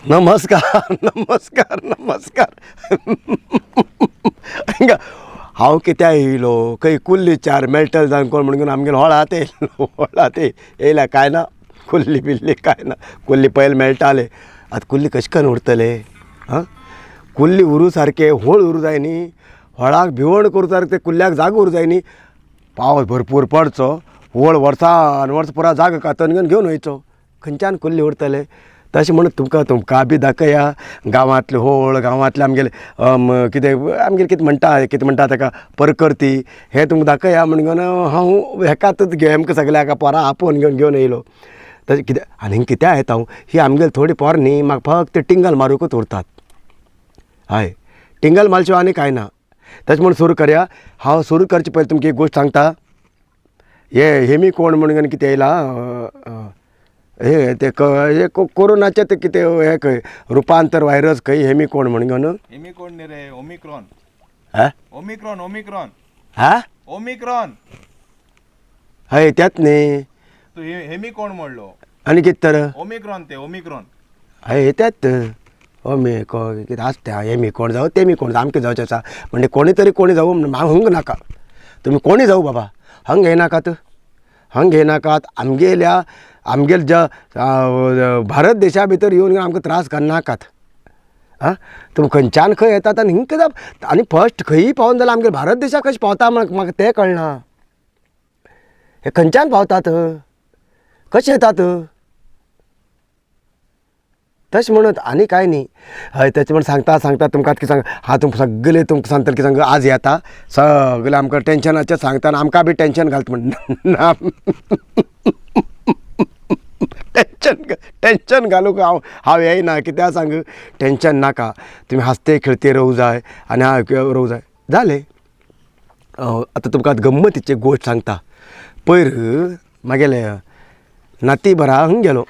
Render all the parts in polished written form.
नमस्कार नमस्कार नमस्कार. हांगा हांव कित्याक येयलो खंय कुल्ली चार मेळटले जावन कोण म्हणून आमगेले होळात येयलो, होळात येयल्या काय ना कुल्ली बिल्ली काय ना, कुल्ली पयले मेळटाले, आतां कुल्ली कशें करून उरतले? आं, कुल्ली उरूं सारकें होळ उरूं जाय न्ही, होळाक भिवण करूं सारकें कुल्ल्याक जागो उरूं जाय न्ही. पावस भरपूर पडचो, होळ वर्सान वर्स पुरा जागो कातून घेवन घेवन वयचो, खंयच्यान कुल्ली उरतले? तशें म्हणून तुमकां तुमकां बी दाखया गांवांतले होळ, गांवांतले आमगेले कितें आमगेले कितें म्हणटा, कितें म्हणटा ताका परकर्ती, हें तुमकां दाखया म्हणून हांव हेकाच आमकां सगळ्याक पोरां आपोवन घेवन घेवन येयलो. तशें कितें आनी कित्याक येता हांव, ही आमगेली थोडी पोरां न्ही म्हाका फक्त टिंगल मारूंकूच उरतात. हय, टिंगल मारच्यो आनी कांय ना. तशें म्हूण सुरू करया. हांव सुरू करचे पयलीं तुमकां एक गोश्ट सांगता. हे हेमी कोण म्हणून कितें येयला, हे ते हे कोरोनाचें ते कितें हें खंय रुपांतर व्हायरस खंय हेमी कोण म्हणून? हेमी कोण न्ही रे, ओमिक्रॉन. हा, ओमिक्रॉन ओमिक्रॉन हा ओमिक्रॉन. हय त्यात न्ही. तू हेमी कोण म्हणलो? आनी कितें तर ओमिक्रॉन, ते ओमिक्रॉन. हय त्यात ओमी कितें आसता, हेमी कोण जावं तेमी कोण जावं आमकां जावचें आसा म्हणजे कोणी तरी कोणी जावं म्हण म्हाका हंग नाका, तुमी कोणी जावं बाबा, हंग घेयनाकात, हंग घेयनाकात. आमगेल्या आमगेल्या ज्या भारत देशा भितर येवन आमकां त्रास करनाकात. आं, तुमी खंयच्यान खंय येतात आनी हिंग कित्याक आनी फर्स्ट खंयी पावून जाल्यार आमगेल्या भारत देशाक कशें पावता म्हाका तें कळना. हे खंयच्यान पावतात, कशें येतात? तशें म्हणत आनी कांय न्ही. हय, तशें म्हण सांगता सांगता तुमकां कितें सांग, हांव तुमकां सगळें तुमकां सांगतलें कितें सांग, आज येता सगळें आमकां टेंशनाचें सांगता आनी आमकां बी टेंशन घालता म्हण ना, टेंशन टेंशन घालूंक हांव हांव येयना. कित्याक सांग, टेंशन नाका, तुमी हांसते खेळते रोवूं जाय आनी हांव रोवूं जाय. जालें. आतां तुमकां गम्मतीची गोश्ट सांगता. पयर म्हागेले नाती बरा हांग गेलो,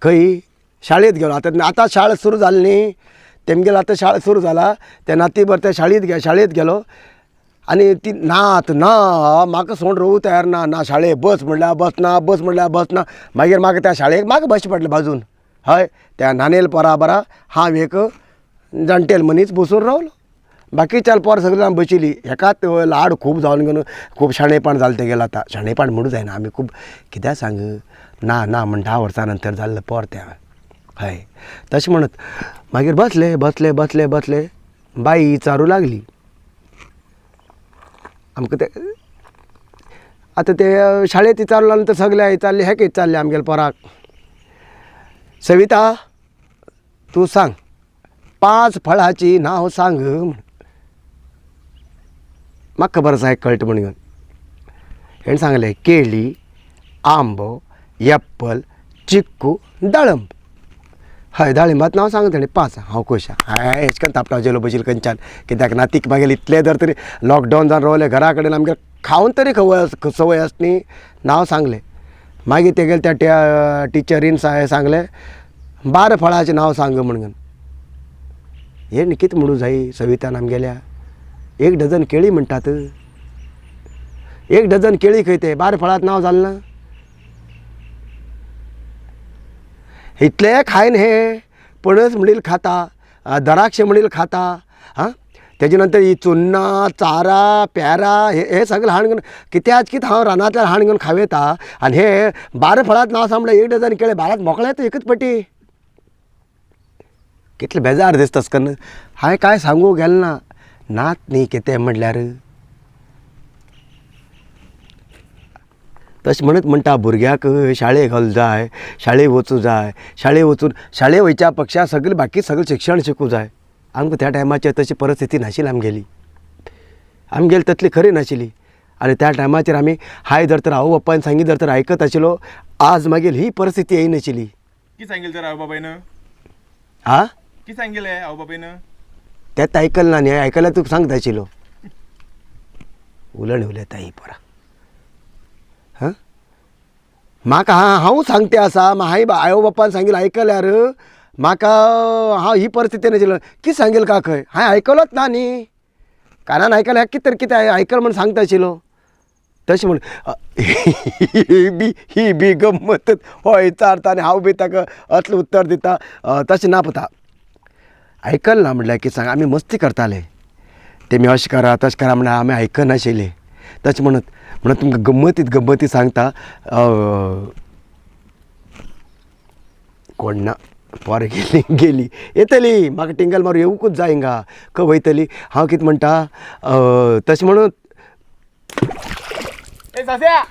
खंय शाळेंत गेलो. आतां आतां शाळा सुरू जाली न्ही तेमगेलो, आतां शाळा सुरू जाला, त्या नाती बर त्या शाळेंत शाळेंत गेलो आनी ती नात ना म्हाका सोड रोवूं तयार ना, ना शाळे बस म्हणल्यार बस ना, बस म्हणल्यार बस ना. मागीर म्हाका त्या शाळेक म्हाका बसचें पडलें बाजून. हय, त्या नानेल पोरा बरा हांव एक जाणटेल मनीस बसून रावलो, बाकीच्या पोर सगळीं जाण बशिल्ली. हेकाच लाड खूब जावन घेवन खूब शाणेपण जालें तेगेलें. आतां शाणेपण म्हणूं जायना, आमी खूब कित्याक सांग ना ना म्हण 10 वर्सां नंतर जाल्लें पोर तें. हय, तशें म्हणत मागीर बसले बसले बसले बसले, बाई विचारूं लागली आमकां. ते आतां ते शाळेंत विचारलो नंतर सगळ्या विचारले, हेका विचारलें आमगेल्या पोराक, सविता तूं सांग 5 फळाची नांव सांग म्हण. म्हाका खबर आसा हें कळटा म्हणून. हेणें सांगलें केळी, आंबो, एप्पल, चिक्कू, दाळंब. हय, दाळिंबात नांव सांगता तेणें 5. हांव खूश, हांवें हेच करून थापटाव जेलो बशील खंयच्यान, कित्याक नातीक मागीर इतलें जर तरी लॉकडावन जावन रावलें घरा कडेन, आमगेर खावन तरी खवय संवय आसा न्ही. नांव सांगलें. मागीर तेगेले त्या टिचरीन सांगलें 12 फळाचें नांव सांग म्हणून. हें कितें म्हणूं जाय सवितान आमगेल्या, 1 डझन केळी म्हणटात, 1 डझन केळी खंय ते 12 फळांत नांव जालें ना. इतलें खायन हे पणस म्हणील खाता, द्राक्ष म्हणील खाता, हां, तेजे नंतर ही चुन्नां, चारां, पेरां हे सगळें हाडून घेवन कित्याक कितें हांव रानांतल्यान हाडून घेवन खावयता. आनी हे 12 फळांत नांव सांग म्हणल्यार 1 डझन केळें 12 मोकळें येता एकच पटी. कितलें बेजार दिसता कन्न. हांवें कांय सांगूंक गेलें ना, नात न्ही कितें म्हणल्यार. तशें म्हणत म्हणटा भुरग्याक शाळेक घालूं जाय, शाळेक वचूं जाय, शाळेक वचून शाळे वयच्या पक्षा सगळें बाकी सगळें शिक्षण शिकूं जाय. आमकां त्या टायमाचेर तशी परिस्थिती नाशिल्ली आमगेली, आमगेली तसली खरी नाशिल्ली. आनी त्या टायमाचेर आमी हाय जर तर आवय बापायन सांगीत जर तर आयकत आशिल्लो, आज मागीर ही परिस्थिती येयनाशिल्ली. कितें सांगिल्लें तर आवय बापायन? आं, कितें सांगिल्लें आवय बापायन? तेंच आयकलें ना न्ही, आयकल्यार तुका सांगता आशिल्लो. उलयण उलयता ही पोरां. हां, म्हाका हांव सांगते आसा, हांवें आवय बापायन सांगिल्लें आयकल्यार म्हाका हांव ही परिस्थिती नाशिल्लो. कितें सांगिल्लें काय खंय हांवें आयकलोच ना न्ही, कानान आयकल्यार कितें तर कितें आयकल म्हण सांगता आशिल्लो. तशें म्हण ही बी ही बी गम्मत हो विचारता आनी हांव बी ताका असलें उत्तर दिता. तशें ना पुता, आयकल ना म्हणल्यार कितें सांग, आमी मस्ती करताले, तेमी अशें करा तशें करा म्हणल्यार आमी आयकनाशिल्ले. तशें म्हणत म्हणून तुमकां गम्मतीत गम्मती सांगता. कोण ना, पोरां गेली गेली येतली, म्हाका टिंगल मारून येवकूच जाय हिंगा, खंय वयतली. हांव कितें म्हणटा, तशें म्हणून ए सस्या,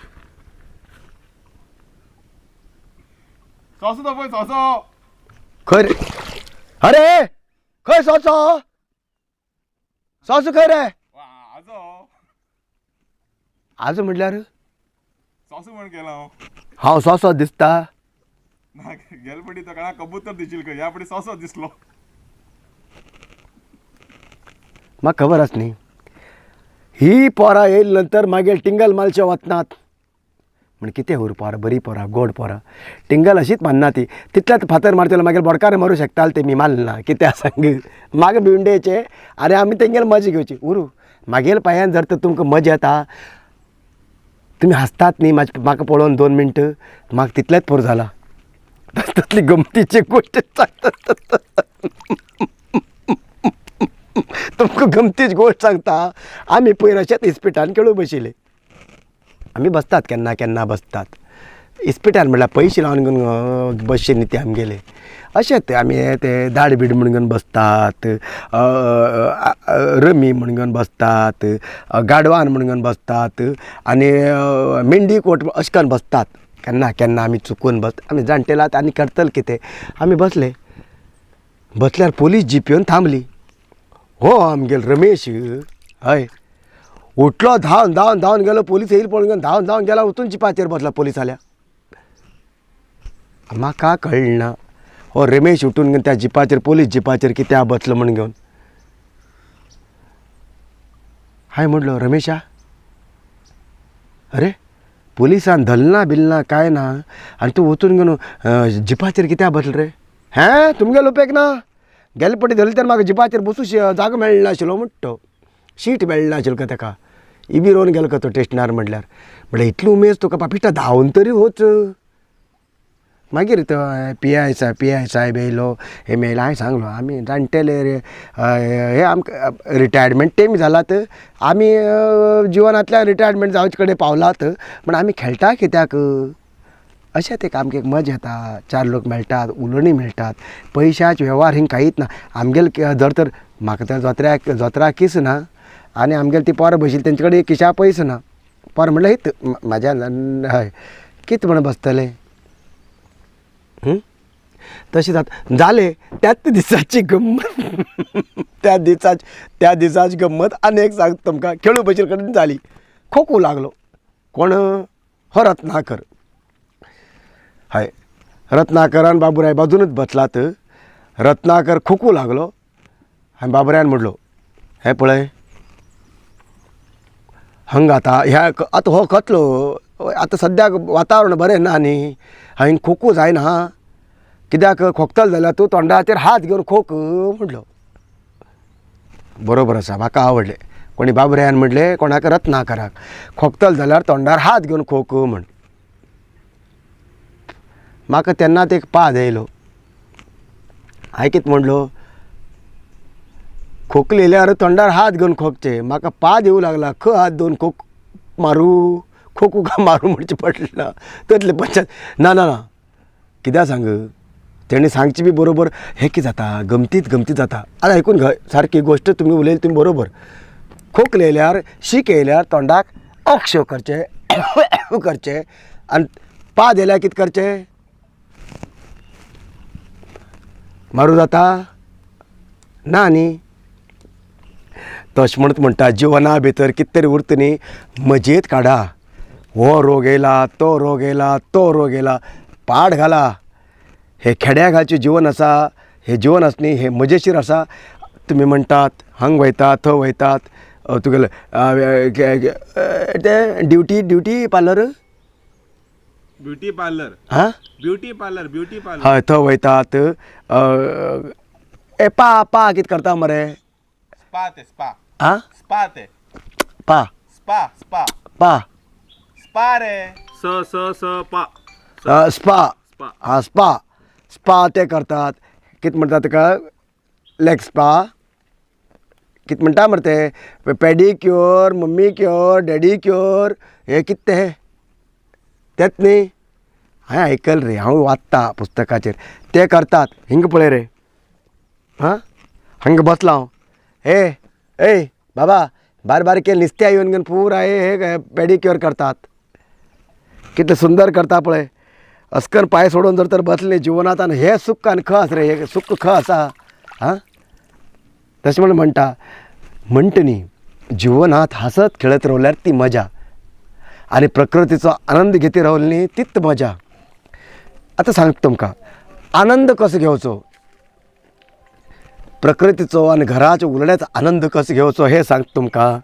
सोंसो तो पळय सोंसो. खंय रे? अरे खंय सोंसो? सोंसो खंय रे? आजो. आजो म्हणल्यार सोंसो म्हण केला हांव. हांव सोंसो दिसता? ना, गेले पटी तो कोणा कबूतर दिशील खंय, ह्या पटी सोंसो दिसलो. म्हाका खबर आसा न्ही, ही पोरां येयले नंतर मागीर टिंगल मालचे वचनात म्हण कितें उर पोरां, बरीं पोरां, गोड पोरां, टिंगल अशीच मानना ती. तितल्यात फातर मारतलो मागीर बोडकार मारूं शकताले ते, मी मारना कितें सांग, मागीर भिवंडेचे आनी आमी तेंगेर मजा घेवची. उरूं मागेल पांयान जर तर तुमकां मजा येता, तुमी हांसतात न्ही म्हाका पळोवन 2 मिनटां, म्हाका तितलेंच पुरो जाला. तसली गमतीची गोश्ट सांगता तुमकां, गमतीची गोश्ट सांगता. आमी पयर अशेंच इस्पिटान खेळूंक बशिल्ले, आमी बसतात केन्ना केन्ना बसतात इस्पिटान, म्हणल्यार पयशे लावन घेवन बसचे न्ही ते आमगेले. अशेंच आमी ते दाड बीड म्हण घेवन बसतात, रमी म्हण घेवन बसतात, गाडवान म्हण घेवन बसतात आनी मेंढी कोट अशें करून बसतात. केन्ना केन्ना आमी चुकून बसता, आमी जाणटेले आनी करतले कितें. आमी बसले, बसल्यार पोलीस जीप येवन थांबली. हो आमगेलो रमेश हय उठलो, धांवन धांवन धांवन गेलो, पोलीस येयल पळोवन घेवन धांवन धांवन गेला, वचून जिपाचेर बसला पोलीस आल्या. म्हाका कळना हो रमेश उठून घेवन त्या जिपाचेर, पोलीस जिपाचेर कित्याक बसलो म्हण घेवन. हांवें म्हणलो, रमेशा अरे पोलिसान धरना बिलना कांय ना आनी तूं वचून घेवन जिपाचेर कित्याक बसलो रे? हें तुमगेलो उपेग ना, गेले पटी धरले तेन्ना म्हाका जिपाचेर बसूं जागो मेळना आशिल्लो म्हणटा तो, शीट मेळना आशिल्लो का ताका, इबी रोवन गेलो का तो स्टेशनार. म्हणल्यार म्हणल्यार इतलो उमेद तुका पापिश्टा, धांवन तरी वच. मागीर तो पी I साहेब, पी I साहेब येयलो, हे मेयलो. हांवें सांगलो आमी जाणटेले रे, हे आमकां रिटायरमेंट टेम जालात, आमी जिवनांतल्यान रिटायरमेंट जावचे कडेन पावलात, पूण आमी खेळटा कित्याक? अशें ते आमकां एक मजा येता, 4 लोक मेळटात, उलोवणी मेळटात, पयशाचे वेव्हार हिंग कांयच ना आमगेले. जर तर म्हाका त्या जोत्र्याक जोत्राक किस ना आनी आमगेले ती पोरां बशिल्ली तेंचे कडेन किशा पयसो ना. पोरां म्हणल्यार हित म्हाज्या हय कितें म्हण बसतले. तशें जाता जालें. त्याच दिसाची गम्मत, त्या दिसाची गम्मत आनी एक सांगता तुमकां. खेळू बशिल्ले कडेन जाली, खोकू लागलो कोण, हो रत्नाकर. हय रत्नाकरान बाबुराय बाजूनच बसलात. रत्नाकर खोकू लागलो आनी बाबुरायान म्हणलो, हें पळय हंग आतां ह्या आतां हो खतलो, आतां सद्याक वातावरण बरें ना न्ही, हांवें खोकू जायना, कित्याक खोकतलो जाल्यार तूं तोंडाचेर हात घेवन खोक म्हणलो. बरोबर आसा, म्हाका आवडलें. कोणी बाबुरायान म्हणलें, कोणाक रत्नाकराक, खोकतलो जाल्यार तोंडार हात घेवन खोक म्हण. म्हाका तेन्नाच एक पाद येयलो, हांवें कितें म्हणलो, खोकली येयल्यार तोंडार हात घेवन खोकचें, म्हाका पाद येवं लागला, खंय हात दोन खोक मारूं, खोकू का मारूं म्हणचें पडलें. तसले पंचायत ना ना ना कित्याक सांग, तेणें सांगचें बी बरोबर. हें कितें जाता, गमतीत गमतीत जाता. आतां आयकून घे सारकी गोश्ट तुमी उलयली तुमी बरोबर. खोकली येयल्यार शीक येयल्यार तोंडाक अक्ष करचें करचें आनी पाद येयल्यार कितें करचें, मारूं जाता ना न्ही. तशें म्हणत म्हणटा जिवना भितर कितें तरी उरता न्ही, मजेत काडा. हो रोग येयला, तो रोग येयला, तो रोग येयला, पाड घाला. हे खेड्या घालचें जिवन आसा, हें जिवन आसा न्ही, हें मजेशीर आसा. तुमी म्हणटात हांग वयतात थंय वयतात, तुगेले तें duty duty parlour, beauty parlour, आं ब्युटी पार्लर, ब्युटी पार्लर, हय थंय वयतात. ए पा पा कितें करता मरे? स्पा ते, स्पा, आं स्पा ते, पा स्पा, स्पा पा स्पा रे. स स स पा. स्पा. स्पा. हा स्पा स्पा ते करतात. कितें म्हणटा ताका, लेग स्पा कितें म्हणटा मरे ते, pedicure, mummy cure, daddy cure, हे कितें तें तेंच न्ही. हांवें आयकल रे, हांव वाचता पुस्तकाचेर ते करतात. हिंगा पळय रे, हां हांगा बसला हांव. हे ए बाबा, बारीक बारीक नुस्त्या येवन घेवन पुराय हे पेडिक्योर करतात. कितलें सुंदर करता पळय. अस्कर पांय सोडून जर तर बसले जिवनांत आनी हें सुख आनी खंय आसा रे, हें सुख खंय आसा. आं तशें म्हण म्हणटा म्हणटा न्ही, जिवनांत हांसत खेळत रावल्यार ती मजा आनी प्रकृतीचो आनंद घेती रावली न्ही तीच मजा. आतां सांगता तुमकां आनंद कसो घेवचो, प्रकृतीचो आनी घराचो उलोवण्याचो आनंद कसो घेवचो हें सांगता तुमकां.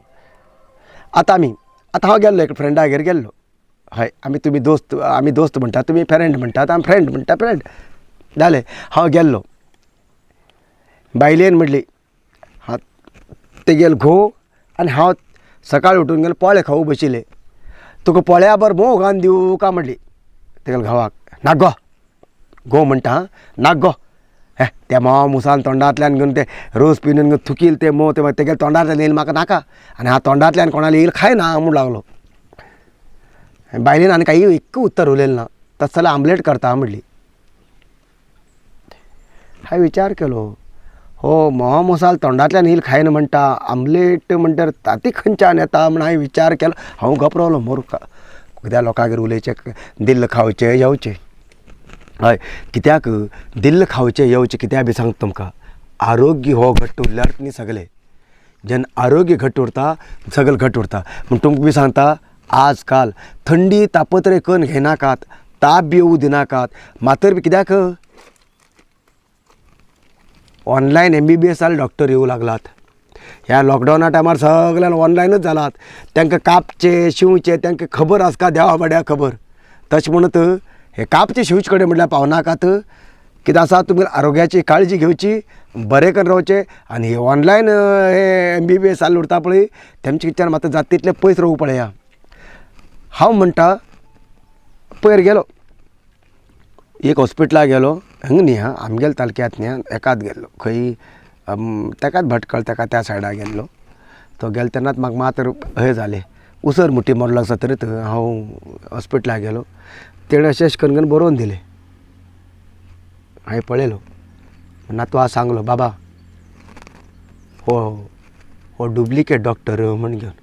आतां आमी आतां हांव गेल्लो एका फ्रेंडागेर गेल्लो. हय आमी तुमी दोस्त, आमी दोस्त म्हणटात, तुमी फ्रेंड म्हणटात, आमी फ्रेंड म्हणटा, फ्रेंड जालें. हांव गेल्लो, बायलेन म्हणली हां तेगेलो घोव आनी हांव सकाळीं उठून गेलो पोळे खावूं बशिल्ले. तुका पोळ्या बर मोव घालून दिवं काय म्हणली तेगेल्या घोवाक. ना गो, घोव म्हणटा आं ना गो, हे त्या म्होंवा मुसान तोंडांतल्यान घेवन ते रोस पिवन घेवन थुकील ते म्होंव ते तेगेल्या तोंडांतल्यान येयल म्हाका नाका, आनी हांव तोंडांतल्यान कोणाले येयल खायना म्हूण लागलो. बायलेन आनी कांय एक्क उत्तर उलयलें ना. तशें जाल्यार आमलेट करता म्हणली. हांवें विचार केलो, हो म्होंवा मुसाल तोंडांतल्यान येयल खायना म्हणटा, आमलेट म्हणटा ताती खंयच्यान येता म्हण हांवें विचार केलो. हांव गप रावलो. मोर कित्याक लोकांगेर उलोवचें, दिल्ल खावचें येवचें. हय कित्याक दिल्ल खावचें येवचें कित्याक बी सांगता तुमकां, आरोग्य हो घट्ट उरल्यार न्ही सगलें, जेन्ना आरोग्य घट्ट उरता सगलें घट्ट उरता. म्हण तुमकां बी सांगता, आज काल थंडी तापत्रे कन्न घेयनाकात, ताप बी येवूं दिनाकात मातर बी. कित्याक ऑनलायन MBBS जाले डॉक्टर येवं लागलात. ह्या लॉकडावना टायमार सगळ्यांक ऑनलायनूच जालात. तांकां कापचें शिंवचें तांकां खबर आसता, देवा बड्या खबर. तशें म्हणत हे कापचें शिंवचे कडेन म्हटल्यार पावनाकात. कितें आसा, तुमी आरोग्याची काळजी घेवची, बरें करून रावचें. आनी हे ऑनलायन हे MBBS चालू उरता पळय तेमचे कडच्यान मात जाता तितलें पयस रावूं पळया. हांव म्हणटा पयर गेलो एक हॉस्पिटलाक गेलो, हांगा न्ही आं आमगेल्या तालक्यांत न्ही आं, एकाच गेल्लो खंय तेकाच भटकळ तेका त्या सायडा गेल्लो. तो गेलो तेन्नाच म्हाका मात हें जालें, उसर मुठी मोडलो आसा तरी हांव हॉस्पिटलाक गेलो. तेणें अशें अशें करून बरोवन दिलें. हांवें पळयलो, नातवा सांगलो, बाबा हो हो डुप्लिकेट डॉक्टर म्हण घेवन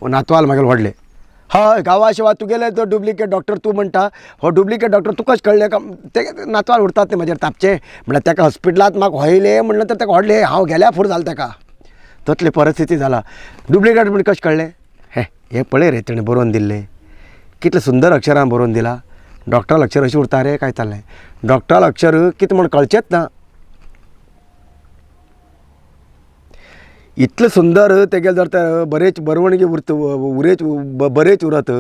हो नातवाल म्हागेले व्हडले. हय गांवा शिवाय तुगेले तो डुप्लिकेट डॉक्टर तूं म्हणटा, हो डुप्लिकेट डॉक्टर तुकाच कळ्ळें का? ते नातवाल उरतात ते म्हाजेर तापचे. म्हणल्यार ताका हॉस्पिटलांत म्हाका व्हयलें म्हणलें तर ताका व्हडलें हांव गेल्या फुडें जालें ताका, तसली परिस्थिती जाला. डुप्लिकेट म्हण कशें कळ्ळें? हें हें पळय रे तेणें बरोवन दिल्लें, कितलें सुंदर अक्षरान बरोवन दिलां. डॉक्टरालें अक्षर अशें उरता रे काय चल्लें? डॉक्टरालें अक्षर कितें म्हण कळचेंच ना. इतलें सुंदर तेगेलें जर तर बरेच बरवणगी उरत उरेच बरेच उरत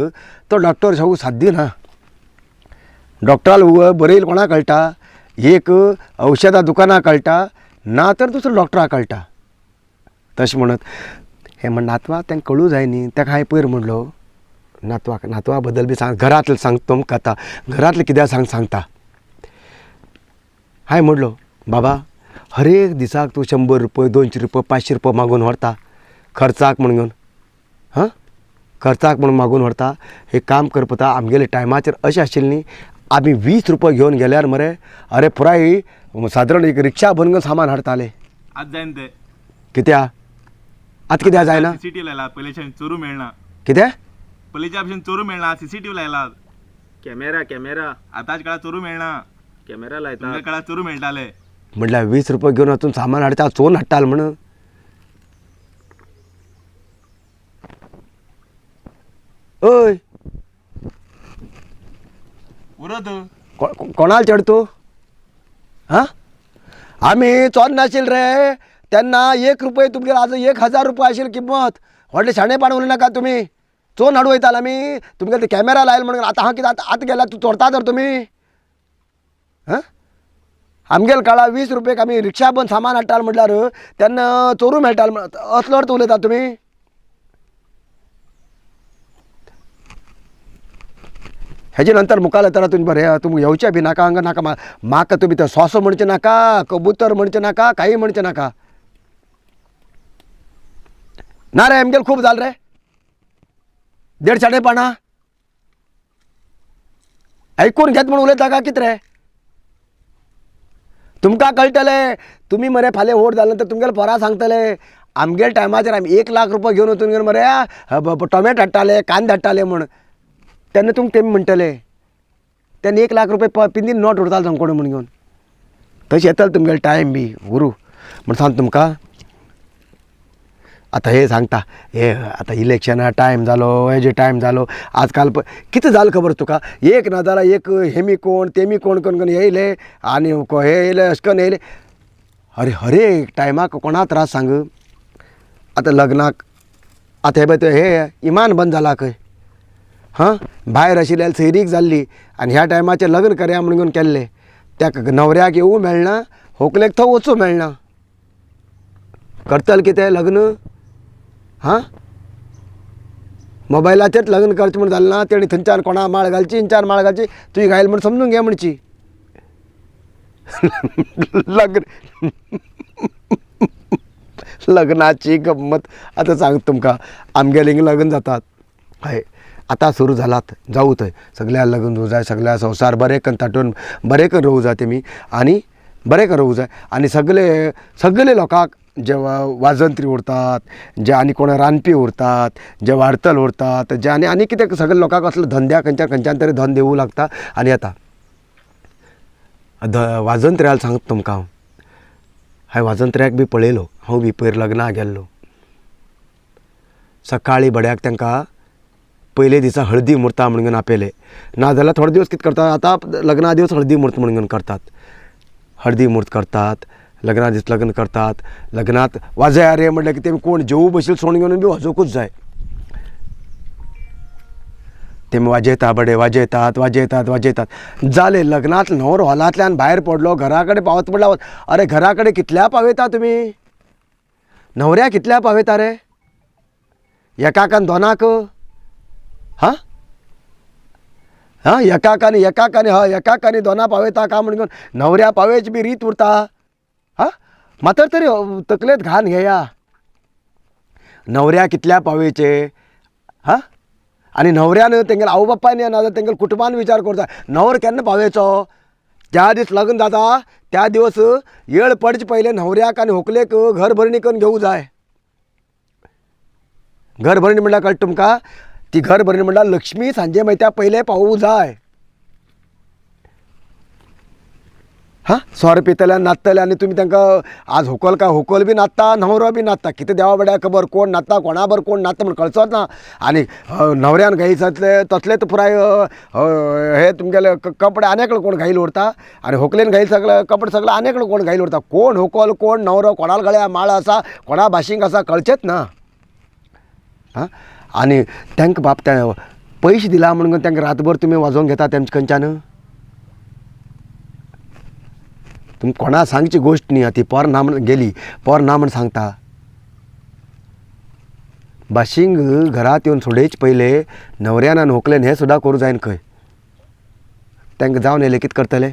तो डॉक्टर सामको साद्य ना. डॉक्टराक बरयल कोणाक कळटा, एक औशधां दुकानां कळटा, ना तर दुसरो डॉक्टराक कळटा. तशें म्हणत हें म्हण नातवाक तांकां कळूं जाय न्ही. ताका हांवें पयर म्हणलो नातवाक, नातवा बद्दल बी सांग, घरांतलें सांगता तुमकां आतां, घरांतलें कित्याक सांग सांगता. हांवें म्हणलो, बाबा हर एक दिसाक तूं 100 रुपया, 200 रुपया, 500 रुपया मागून व्हरता खर्चाक म्हण घेवन, हां खर्चाक म्हण मागून व्हरता. एक काम कर पुता, आमगेले टायमाचेर अशें आशिल्लें न्ही, आमी 20 रुपया घेवन गेल्यार मरे अरे पुराय सादारण एक रिक्षा भरून घेवन सामान हाडटाले. आज जायना ते. कित्याक आतां कित्याक जायना? सीसीटीव्ही लायला, पयलींच्यान चोरू मेळना. कितें? पयलींच्या भशेन चोरू मेळना, सीसीटीव्ही लायला. कॅमेरा कॅमेरा आतांच्या काळार चोरू मेळना, कॅमेरा लायता. तुमच्या काळार चोरू मेळटाले. म्हटल्यार 20 रुपया घेवन वचून सामान हाडटा, चोरून हाडटाले म्हण. ओय उरत कोणाल चेड तूं? हां आमी चोर नाशिल्ले रे तेन्ना. 1 रुपया तुमगेर आज 1000 रुपया आशिल्ली किंमत. व्हडलें शाणेपण उलोवं नाका तुमी. चोरून हाडूं वयताले आमी, तुमगेले ते कॅमेरा लायले म्हणून. आतां हांव कितें आतां आतां गेल्यार तूं चोरता तर तुमी? हां आमगेले काळार 20 रुपयाक आमी रिक्षा बंद सामान हाडटाले म्हटल्यार तेन्ना चोरूं मेळटालें. असलो अर्थ उलयता तुमी? हेजे नंतर मुखार येतना तुमी बरें तुमकां येवचें बी नाका हांगा नाका. म्हाका तुमी ते सोंसो म्हणचें नाका, कबूतर म्हणचें नाका, कांय म्हणचें नाका. ना रे आमगेर खूब जालें रे, देड शाणेपणां आयकून घेत म्हूण उलयता काय कितें रे? तुमकां कळटलें तुमी मरे फाल्यां व्हड जाले नंतर तुमगेले पोरां सांगतले आमगेले टायमाचेर आमी 1 लाख रुपया घेवन वचून घेवन मरे टोमॅटो हाडटाले, कांदे हाडटाले म्हूण. तेन्ना तुमकां तेमी म्हणटले तेन्ना 1 लाख रुपया पिंदीन नोट उरतालो संकोड म्हूण घेवन. तशें येतले तुमगेले टायम बी गुरू म्हण सांग तुमकां. आतां हे सांगता हे आतां इलेक्शना टायम जालो, हेजे टायम जालो. आजकाल कितें जालें खबर तुका, एक ना जाल्यार एक हेमी कोण तेमी कोण कोण कोण येयले आनी हे येयले अशें करून येयले. अरे हरेक टायमाक कोणा त्रास सांग. आतां लग्नाक आतां हे पळय हे इमान बंद जाला खंय. हां, भायर आशिल्ल्या सैरीक जाल्ली आनी ह्या टायमाचेर लग्न करया म्हणून केल्लें, त्या न्हवऱ्याक येवूं मेळना, होकलेक थंय वचूं मेळना. करतले कितें लग्न? हां, मोबायलाचेर लग्न करचें म्हूण जालें ना. तेणी थंयच्यान कोणा माळ घालची, हिंच्यान माळ घालची, तुवें घायल म्हूण समजून घे म्हणची. लग्न लग्नाची गम्मत आतां सांग तुमकां. आमगेले हिंगा लग्न जातात, हय आतां सुरू जालात, जावूं थंय सगळ्या लग्न जावं जाय, सगळ्या संवसार बरें करून तातूंत बरें करून रोवूं जाय तेमी आनी बरें करून रोवूं जाय. आनी सगळे सगळे लोकांक जे वाजंत्री उरतात, जे आनी कोण रांदपी उरतात, जे वार्तल उरतात, जे आनी आनी कितें सगळे लोकांक असलो धंद्या खंयच्या खंयच्यान तरी धंद येवूं लागता आनी येता. वाजंत्र्याक सांगता तुमकां हांव, हांवें वाजंत्र्याक बी पळयलो, हांव बी पयर लग्नाक गेल्लो. सकाळीं बड्याक तांकां पयले दिसा हळदी मुर्ता म्हणून आपयले, नाजाल्यार थोडे दिवस कितें करतात आतां लग्ना दिवस हळदी म्हूर्त म्हणून करतात, हळदी म्हूर्त करतात, लग्ना दीस लग्न करतात. लग्नात वाजया रे म्हणलें की तेमी कोण जेवू बशील सोण घेवन बी वाजोवकूच जाय. तेमी वाजयता बडे वाजयतात वाजयतात वाजयतात. जालें लग्नांत न्हवर हॉलांतल्यान भायर पडलो, घरा कडेन पावत म्हणल्यार अरे घरा कडेन कितल्या पावयता तुमी, न्हवऱ्या कितल्या पावयता रे, एकाक आनी दोनाक? हां हां, एकाक आनी एकाक आनी हय एकाक आनी दोना पावयता काय म्हण घेवन न्हवऱ्या पावयची बी रीत उरता. हां, मातर तरी तकलेंत घाण घेया, न्हवऱ्या कितल्या पावयचे. हां, आनी न्हवऱ्यान तेंगेले आवय बापायन ना जाल्यार तेंगेले कुटुंबान विचार करता न्हवर केन्ना पावयचो. ज्या दीस लग्न जाता त्या दिवस येळ पडचे पयलें न्हवऱ्याक आनी होकलेक घर भरणी करून घेवूं जाय. घर भरणी म्हणल्यार कळटा तुमकां, ती घर भरणी म्हणल्यार लक्ष्मी सांजे मायत्या पयलें पावूं जाय. हां, सोरो पितले नाचतले आनी तुमी तांकां आज होकल काय होकल बी नाचता, न्हवरो बी नाचता, कितें देवा बड्या खबर कोण नाचता कोणा बर कोण नाचता म्हण कळचोच ना. आनी न्हवऱ्यान घाई जातले तसलेच पुराय हे तुमगेले कपडे आनी कोण घाईल उरता आनी होकलेन घाईल सगळे कपडे सगळे आनी कोण घाईल उरता. कोण होकल कोण न्हवरो, कोणाल गळ्या माळ आसा कोणा भाशींक आसा कळचेच ना. हां, आनी तांकां बाप ते पयशे दिला म्हणून तांकां रातभर तुमी वाजोवंक घेता तेमचे खंयच्यान. तुमी कोणा सांगची गोश्ट न्ही, ती पोर ना म्हण गेली, पोर ना म्हण सांगता. बाशींग घरांत येवन सोडयचे पयले न्हवऱ्यान आनी होकलेन हें सुद्दां करूं जायना खंय. तांकां जावन येयलें कितें करतले?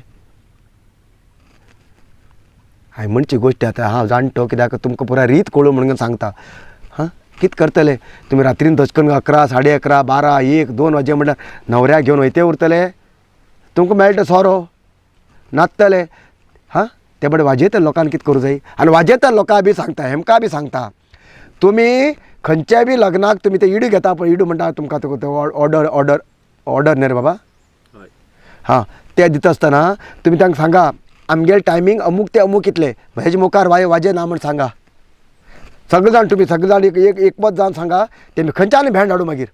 हांवें म्हणची गोश्ट आतां हांव जाणटो कित्याक तुमकां पुराय रीत कळूं म्हणून सांगता. हां, कितें करतले तुमी रात्रीन तशें करून 11, 11:30, 12, 1, 2 वाजे म्हणल्यार न्हवऱ्याक घेवन वयते उरतले, तुमकां मेळटा सोरो नाचतले. हां, ते बडे वाजयता लोकांक कितें करूं जाय. आनी वाजयता लोकांक बी सांगता, हेमकां बी सांगता, तुमी खंयच्याय बी लग्नाक तुमी ते इडू घेता पळय, इडू म्हणटा तुमकां तुका ऑर्डर ऑर्डर ऑर्डर न्ही रे बाबा. हां, ते दिता आसतना तुमी तांकां सांगा आमगेले टायमींग अमूक ते अमूक इतले, हेजे मुखार वाजे ना म्हण सांगा. सगळे जाण तुमी सगळे जाण एक एक एकमत जावन सांगा, तेमी खंयच्यान भेंड हाडूं मागीर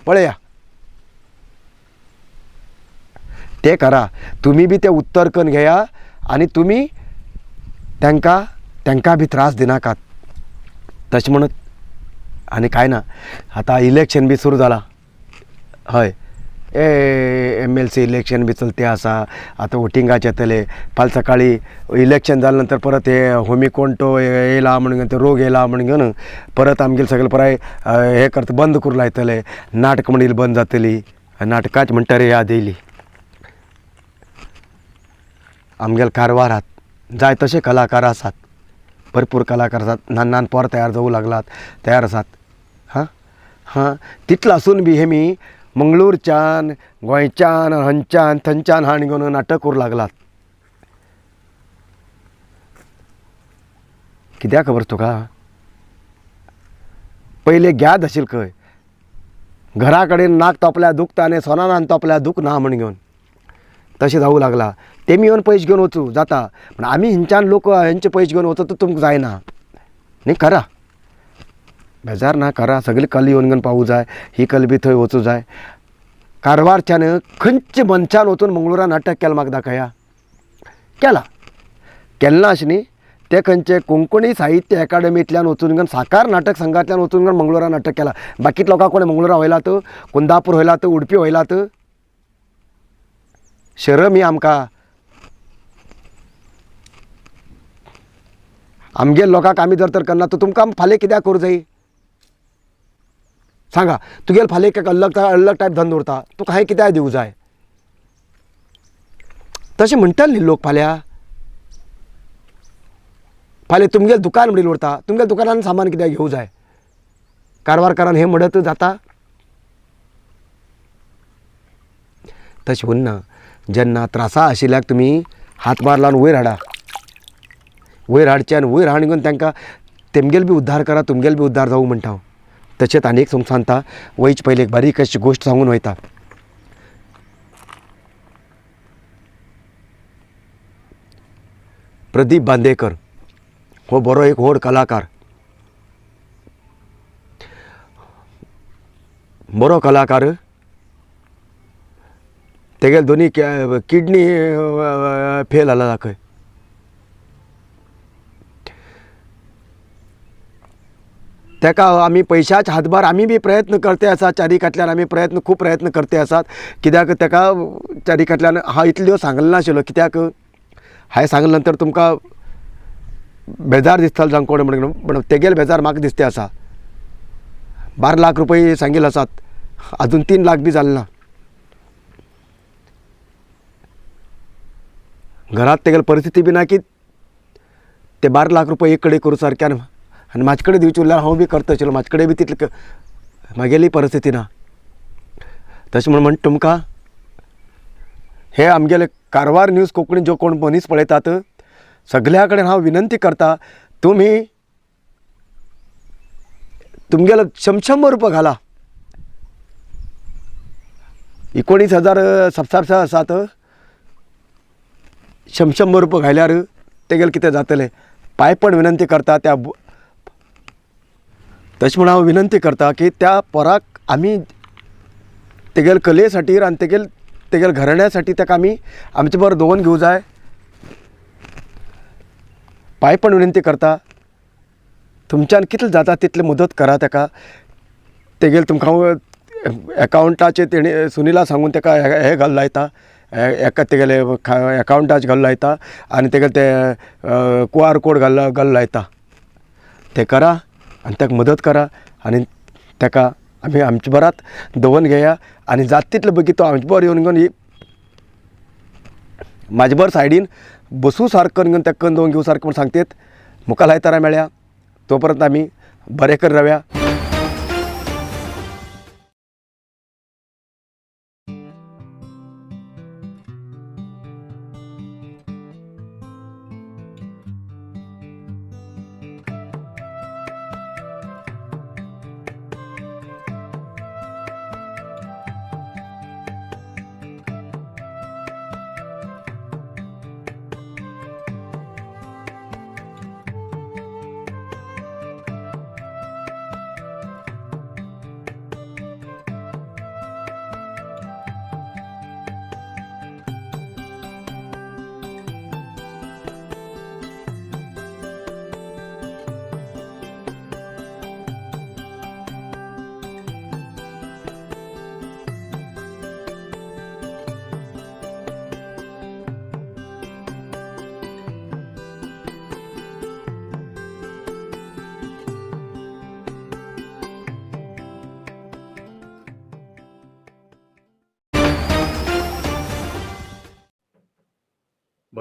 पळया ते करा. तुमी बी ते उत्तर करून घेया आनी तुमी तांकां तांकां बी त्रास दिनाकात. तशें म्हणत आनी कांय ना. आतां इलेक्शन बी सुरू जालां, हय, ए MLC election बी चलते आसा. आतां वोटिंगाचे येतले फाल्यां सकाळीं इलेक्शन जाले नंतर परत हे होमी कोण तो येयला म्हणून ते रोग येयला म्हणून घेवन परत आमगेले सगळे पुराय हे करता बंद करूं लायतले, नाटक म्हणील बंद जातली. नाटकाच म्हणटा रे याद येयली. आमगेले कारवारात जाय तशे कलाकार आसात, भरपूर कलाकार आसात, ल्हान ल्हान पोर तयार जावूं लागलात, तयार आसात. हां हां तितलो आसून बी हेमी मंगळूरच्यान, गोंयच्यान, हंच्यान थंयच्यान हाण घेवन नाटक करूं लागलात. कित्याक खबर तुका, पयले ग्याद आशिल्लें खंय, घरा कडेन नाक तोपल्या दुखता आनी सोनानान तोपल्या दूख ना म्हण घेवन तशें जावूं लागलां. तेमी येवन पयशे घेवन वचूं जाता, पूण आमी हिंच्यान लोक हेंचे पयशे घेवन वचत तुमकां जायना न्ही. करा बेजार ना, करा सगळी कला येवन घेवन पावूं जाय, ही कला बी थंय वचूं जाय. कारवारच्यान खंयच्या मनशान वचून मंगळुरा नाटक केलां म्हाका दाखया, केलां केन्ना अशें न्ही. ते खंयचे कोंकणी साहित्य एकाडमींतल्यान वचून घेवन साकार नाटक संघांतल्यान वचून घेवन मंगळुरा नाटक केलां. बाकीत लोकांक कोणें मंगळुरा वयलात, कुंदापूर वयलात, उडपी वयलात. शरम ही आमकां, आमगे लोकांक आमी जर तर करना तर तुमकां फाल्यां कित्याक करूं जाय सांगा. तुगेले फाल्यां एक अलग अलग टायप धंदो उरता, तुका हांवें कित्याक दिवं जाय तशें म्हणटले न्ही लोक. फाल्यां फाल्यां तुमगेलें दुकान म्हणून उरता, तुमगेल्या दुकानान सामान कित्याक घेवं जाय. कारवारकारान हें म्हणत जाता तशें उरना. जेन्ना त्रासा आशिल्ल्याक तुमी हातभार लावन वयर हाडा, वयर हाडचें आनी वयर हाडून घेवन तांकां तेमगेल बी उद्धार करा, तुमगेल बी उद्धार जावूं म्हणटा हांव. तशेंच आनी एक सांगता, वयचे पयलीं एक बारीक अशी गोश्ट सांगून वयता. प्रदीप बांदेकर हो बरो एक व्हड कलाकार, बरो कलाकार. तेगेले दोनी किडनी फेल जाला दाखय. तेका आमी पयशाच हातभार आमी बी प्रयत्न करते आसा, चारिकांतल्यान आमी प्रयत्न खूब प्रयत्न करते आसात. कित्याक तेका चारिकांतल्यान हांव इतले दिवस सांगलें नाशिल्लो, कित्याक हांवें सांगले नंतर तुमकां बेजार दिसतालो जावं कोण म्हणून, पूण तेगेले बेजार म्हाका दिसते आसा. 12 लाख रुपये सांगिल्ले आसात, आजून 3 लाख बी जाले ना. घरांत तेगेली परिस्थिती बी ना की ते 12 लाख रुपये एक कडेन करूं सारके आनी म्हाजे कडेन दिवचे उरल्यार हांव बी करता आशिल्लो, म्हाजे कडेन बी तितली म्हागेली परिस्थिती ना. तशें म्हण म्हण तुमकां हे आमगेले कारवार न्यूज कोंकणी जो कोण मनीस पळयतात सगल्या कडेन हांव विनंती करता, तुमी तुमगेलो 100 रुपया घाला. 19,000 सबस्क्रायबर्स आसात, 100 रुपया घाल्यार तेगेले कितें जातलें. पांयपण विनंती करता त्या, तशें म्हण हांव विनंती करता की त्या पोराक आमी तेगेले कले खातीर आनी तेगेले तेगेले घराण्या साठी ताका आमी आमचे बरोबर दवरून घेवं जाय. पांयपण विनंती करता, तुमच्यान कितलें जाता तितलें मदत करा ताका. तेगेले तुमकां हांव एकावंटाचेर तेणी सुनिला सांगून ताका हें घालून लायता, एका तेगेले एकावंटाचेर घालून लायता आनी तेगेले ते क्यू आर कोड घालून लायता. तें करा आनी ताका मदत करा आनी ताका आमी आमचे बरात दवरून घेया आनी जाता तितले बेगीन तो आमचे बरोबर येवन घेवन म्हाजे बरोबर सायडीन बसूं सारको घेवन ताका दवरून घेवं सारकें म्हूण सांगतात. मुखार आयतारा मेळया, तो पर्यंत आमी बरें कर रावया.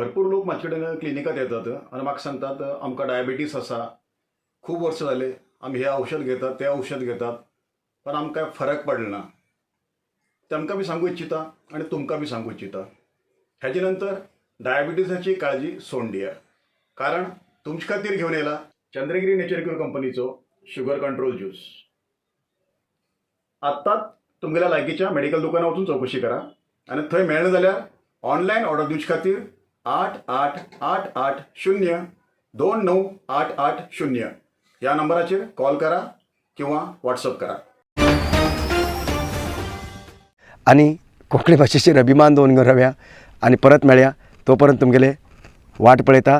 भरपूर लोक म्हाजे कडेन क्लिनिकात येतात आनी म्हाका सांगतात, आमकां डायबिटीस आसा, खूब वर्सां जाले आमी हें औषध घेतात, तें औषध घेतात, पण आमकां फरक पडलो ना. तांकां बी सांगू इच्छिता आनी तुमकां बी सांगू इच्छिता, हेजे नंतर डायबिटीसाची काळजी सोडून दिया, कारण तुमचे खातीर घेवन येयला चंद्रगिरी नेचर क्युअर कंपनीचो शुगर कंट्रोल ज्यूस. आत्ताच तुमगेल्या लागींच्या मेडिकल दुकानार वचून चवकशी करा आनी थंय मेळना जाल्यार ऑनलायन ऑर्डर दिवचे खातीर 888802 99880 ह्या नंबराचेर कॉल करा किंवा व्हॉट्सअप करा. आनी कोंकणी भाशेचेर अभिमान दवरून घेवन रावया आनी परत मेळया. तो पर्यंत तुमगेले वाट पळयता,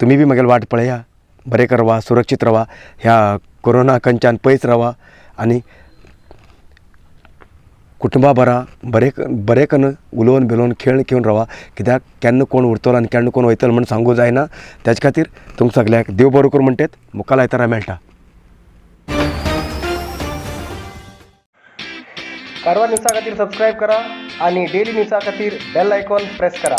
तुमी बी म्हगेले वाट पळया. बरें कर रावा, सुरक्षीत रावा, ह्या कोरोना कंच्यान पयस रावा आनी कुटुंबा बरा बरें बरें कन्न उलोवन बिलोवन खेळ खेळून रावा, कित्याक केन्ना कोण उरतलो आनी केन्ना कोण वयतलो म्हण सांगूं जायना. तेजे खातीर तुमकां सगळ्यांक देव बरो करूं म्हणटात. मुखार आयतारा मेळटा. कारवार न्यूजा खातीर सबस्क्रायब करा आणि डेली न्यूजा खातीर बेल आयकॉन प्रेस करा.